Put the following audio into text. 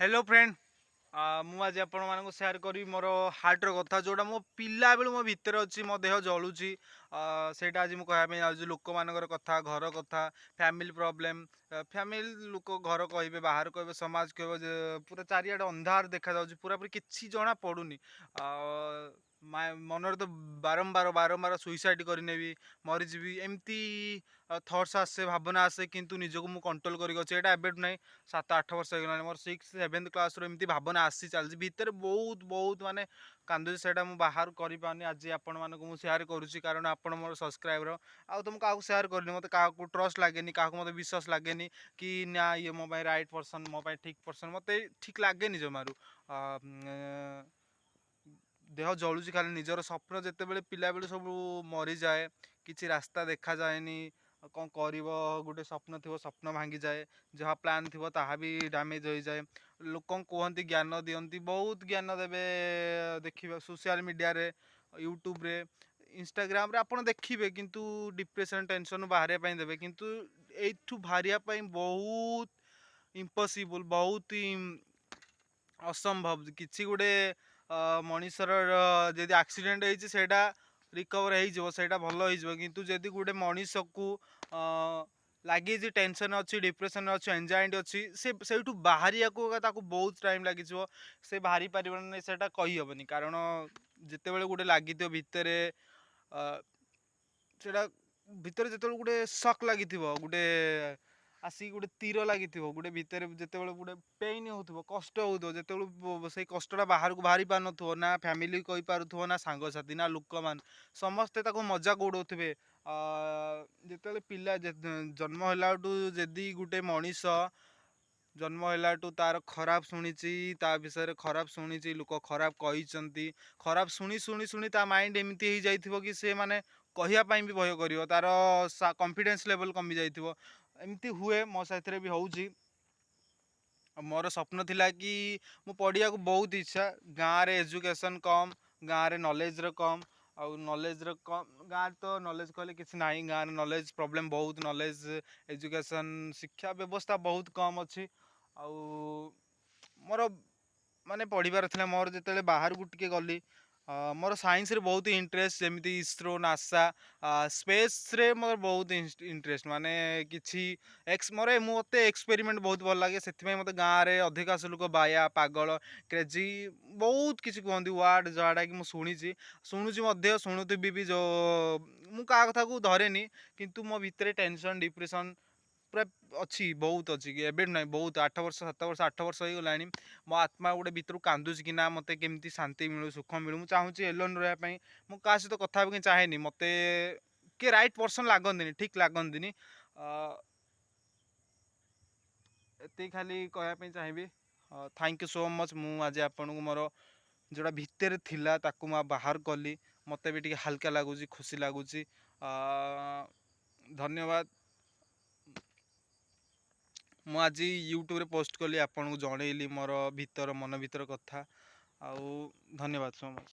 Hello friend, ମୁଁ ଆଜି ଆପଣମାନଙ୍କୁ ସେୟାର କରିବି ମୋର ହାର୍ଟର କଥା, ଯେଉଁଟା ମୋ ପିଲାବେଳୁ ମୋ ଭିତରେ ଅଛି, ମୋ ଦେହ ଜଳୁଛି। ସେଇଟା ଆଜି ମୁଁ କହିବା ପାଇଁ ଯାଉଛି। ଲୋକମାନଙ୍କର କଥା, ଘର କଥା, ଫ୍ୟାମିଲି ପ୍ରୋବ୍ଲେମ୍। ଫ୍ୟାମିଲି ଲୋକ, ଘର କହିବେ, ବାହାର କହିବେ, ସମାଜ କହିବ ଯେ ପୁରା ଚାରିଆଡ଼େ ଅନ୍ଧାର ଦେଖାଯାଉଛି, ପୁରାପୁରି କିଛି ଜଣା ପଡ଼ୁନି। ମନରେ ତ ବାରମ୍ବାର ବାରମ୍ବାର ସୁଇସାଇଡ଼ କରିନେବି, ମରିଯିବି, ଏମିତି ଥଟ୍ସ ଆସେ, ଭାବନା ଆସେ। କିନ୍ତୁ ନିଜକୁ ମୁଁ କଣ୍ଟ୍ରୋଲ କରିକି ଅଛି। ଏଇଟା ଏବେଠୁ ନାହିଁ, 7-8 ବର୍ଷ ହେଇଗଲାଣି। ମୋର ସିକ୍ସ ସେଭେନ୍ଥ କ୍ଲାସ୍ରୁ ଏମିତି ଭାବନା ଆସି ଚାଲିଛି। ଭିତରେ ବହୁତ ବହୁତ ମାନେ କାନ୍ଦୁଛି, ସେଇଟା ମୁଁ ବାହାର କରିପାରୁନି। ଆଜି ଆପଣମାନଙ୍କୁ ମୁଁ ସେୟାର କରୁଛି, କାରଣ ଆପଣ ମୋର ସବସ୍କ୍ରାଇବର। ଆଉ ତ ମୁଁ କାହାକୁ ସେୟାର କରିନି। ମୋତେ କାହାକୁ ଟ୍ରଷ୍ଟ ଲାଗେନି, କାହାକୁ ମୋତେ ବିଶ୍ୱାସ ଲାଗେନି କି ନା, ଇଏ ମୋ ପାଇଁ ରାଇଟ୍ ପର୍ସନ୍, ମୋ ପାଇଁ ଠିକ୍ ପର୍ସନ୍। ମୋତେ ଠିକ୍ ଲାଗେନି ଜମାରୁ। ଦେହ ଜଳୁଛି ଖାଲି। ନିଜର ସ୍ୱପ୍ନ ଯେତେବେଳେ ପିଲାବେଳୁ ସବୁ ମରିଯାଏ, କିଛି ରାସ୍ତା ଦେଖାଯାଏନି, କ'ଣ କରିବ? ଗୋଟେ ସ୍ୱପ୍ନ ଥିବ, ସ୍ୱପ୍ନ ଭାଙ୍ଗିଯାଏ। ଯାହା ପ୍ଲାନ୍ ଥିବ, ତାହା ବି ଡ୍ୟାମେଜ୍ ହୋଇଯାଏ। ଲୋକଙ୍କୁ କୁହନ୍ତି, ଜ୍ଞାନ ଦିଅନ୍ତି, ବହୁତ ଜ୍ଞାନ ଦେବେ। ଦେଖିବେ ସୋସିଆଲ ମିଡ଼ିଆରେ, ୟୁଟ୍ୟୁବରେ, ଇନଷ୍ଟାଗ୍ରାମରେ ଆପଣ ଦେଖିବେ, କିନ୍ତୁ ଡିପ୍ରେସନ୍, ଟେନସନ୍ ବାହାରିବା ପାଇଁ ଦେବେ। କିନ୍ତୁ ଏଇଠୁ ବାହାରିବା ପାଇଁ ବହୁତ ଇମ୍ପସିବୁଲ୍, ବହୁତ ଅସମ୍ଭବ। କିଛି ଗୋଟେ ମଣିଷର ଯଦି ଆକ୍ସିଡେଣ୍ଟ ହେଇଛି, ସେଇଟା ରିକଭର ହେଇଯିବ, ସେଇଟା ଭଲ ହେଇଯିବ। କିନ୍ତୁ ଯଦି ଗୋଟେ ମଣିଷକୁ ଲାଗିଛି, ଟେନସନ୍ ଅଛି, ଡିପ୍ରେସନ୍ ଅଛି, ଏନଜାଇଟି ଅଛି, ସେ ସେଇଠୁ ବାହାରିବାକୁ ତାକୁ ବହୁତ ଟାଇମ୍ ଲାଗିଯିବ। ସେ ବାହାରି ପାରିବନି, ସେଇଟା କହିହେବନି। କାରଣ ଯେତେବେଳେ ଗୋଟେ ଲାଗିଥିବ ଭିତରେ, ସେଇଟା ଭିତରେ ଯେତେବେଳେ ଗୋଟେ ସକ୍ ଲାଗିଥିବ, ଗୋଟେ ଆସିକି ଗୋଟେ ତୀର ଲାଗିଥିବ, ଗୋଟେ ଭିତରେ ଯେତେବେଳେ ଗୋଟେ ପେନ୍ ହେଉଥିବ, କଷ୍ଟ ହେଉଥିବ, ଯେତେବେଳେ ସେଇ କଷ୍ଟଟା ବାହାରକୁ ବାହାରି ପାରୁନଥିବ, ନା ଫ୍ୟାମିଲି କହିପାରୁଥିବ, ନା ସାଙ୍ଗସାଥି, ନା ଲୋକମାନେ, ସମସ୍ତେ ତାକୁ ମଜାକ ଉଡ଼ଉଥିବେ। ଯେତେବେଳେ ପିଲା ଜନ୍ମ ହେଲାଠୁ, ଯଦି ଗୋଟେ ମଣିଷ ଜନ୍ମ ହେଲାଠୁ ତାର ଖରାପ ଶୁଣିଛି, ତା ବିଷୟରେ ଖରାପ ଶୁଣିଛି, ଲୋକ ଖରାପ କହିଛନ୍ତି, ଖରାପ ଶୁଣି ଶୁଣି ଶୁଣି ତା ମାଇଣ୍ଡ ଏମିତି ହେଇଯାଇଥିବ କି ସେ ମାନେ କହିବା ପାଇଁ ବି ଭୟ କରିବ, ତାର କନଫିଡେନ୍ସ ଲେଭେଲ୍ କମି ଯାଇଥିବ। ଏମିତି ହୁଏ, ମୋ ସାଥିରେ ବି ହେଉଛି। ମୋର ସ୍ୱପ୍ନ ଥିଲା କି ମୁଁ ପଢ଼ିବାକୁ ବହୁତ ଇଚ୍ଛା। ଗାଁରେ ଏଜୁକେସନ୍ କମ୍, ଗାଁରେ ନଲେଜର କମ୍। ଆଉ ନଲେଜର କମ୍ ଗାଁରେ ତ ନଲେଜ କହିଲେ କିଛି ନାହିଁ। ଗାଁରେ ନଲେଜ ପ୍ରୋବ୍ଲେମ୍ ବହୁତ, ନଲେଜ, ଏଜୁକେସନ୍, ଶିକ୍ଷା ବ୍ୟବସ୍ଥା ବହୁତ କମ୍ ଅଛି। ଆଉ ମୋର ମାନେ ପଢ଼ିବାର ଥିଲା। ମୋର ଯେତେବେଳେ ବାହାରକୁ ଟିକେ ଗଲି, ମୋର ସାଇନ୍ସରେ ବହୁତ ଇଣ୍ଟରେଷ୍ଟ, ଯେମିତି ଇସ୍ରୋ, ନାସା, ସ୍ପେସ୍ରେ ମୋର ବହୁତ ଇଣ୍ଟରେଷ୍ଟ। ମାନେ କିଛି ଏକ୍ସ ମୋର ମୋତେ ଏକ୍ସପେରିମେଣ୍ଟ ବହୁତ ଭଲ ଲାଗେ। ସେଥିପାଇଁ ମୋତେ ଗାଁରେ ଅଧିକାଂଶ ଲୋକ ବାୟା, ପାଗଳ, କ୍ରେଜି, ବହୁତ କିଛି କୁହନ୍ତି ୱାର୍ଡ଼, ଯାହାଟା କି ମୁଁ ଶୁଣିଛି, ଶୁଣୁଛି ମଧ୍ୟ, ଶୁଣୁଥିବି ବି। ଯେଉଁ ମୁଁ କାହା କଥାକୁ ଧରେନି, କିନ୍ତୁ ମୋ ଭିତରେ ଟେନସନ୍, ଡିପ୍ରେସନ୍ ପୁରା ଅଛି, ବହୁତ ଅଛି କି ଏବେ ନାହିଁ, ବହୁତ 8 ବର୍ଷ, 7 ବର୍ଷ, 8 ବର୍ଷ ହେଇଗଲାଣି। ମୋ ଆତ୍ମା ଗୋଟେ ଭିତରୁ କାନ୍ଦୁଛି କି ନା, ମୋତେ କେମିତି ଶାନ୍ତି ମିଳୁ, ସୁଖ ମିଳୁ। ମୁଁ ଚାହୁଁଛି ଏଲୋନ୍ ରହିବା ପାଇଁ। ମୁଁ କାହା ସହିତ କଥା ହେବାକୁ ଚାହେଁନି। ମୋତେ କିଏ ରାଇଟ୍ ପର୍ସନ୍ ଲାଗନ୍ତିନି, ଠିକ୍ ଲାଗନ୍ତିନି। ଏତିକି ଖାଲି କହିବା ପାଇଁ ଚାହିଁବି। Thank you so much. ମୁଁ ଆଜି ଆପଣଙ୍କୁ ମୋର ଯେଉଁଟା ଭିତରେ ଥିଲା, ତାକୁ ମୁଁ ବାହାର କଲି। ମୋତେ ବି ଟିକେ ହାଲକା ଲାଗୁଛି, ଖୁସି ଲାଗୁଛି। ଧନ୍ୟବାଦ। ମୁଁ ଆଜି ୟୁଟ୍ୟୁବରେ ପୋଷ୍ଟ କଲି, ଆପଣଙ୍କୁ ଜଣେଇଲି ମୋର ଭିତର, ମନ ଭିତର କଥା। ଆଉ ଧନ୍ୟବାଦ ସୋ ମଚ୍।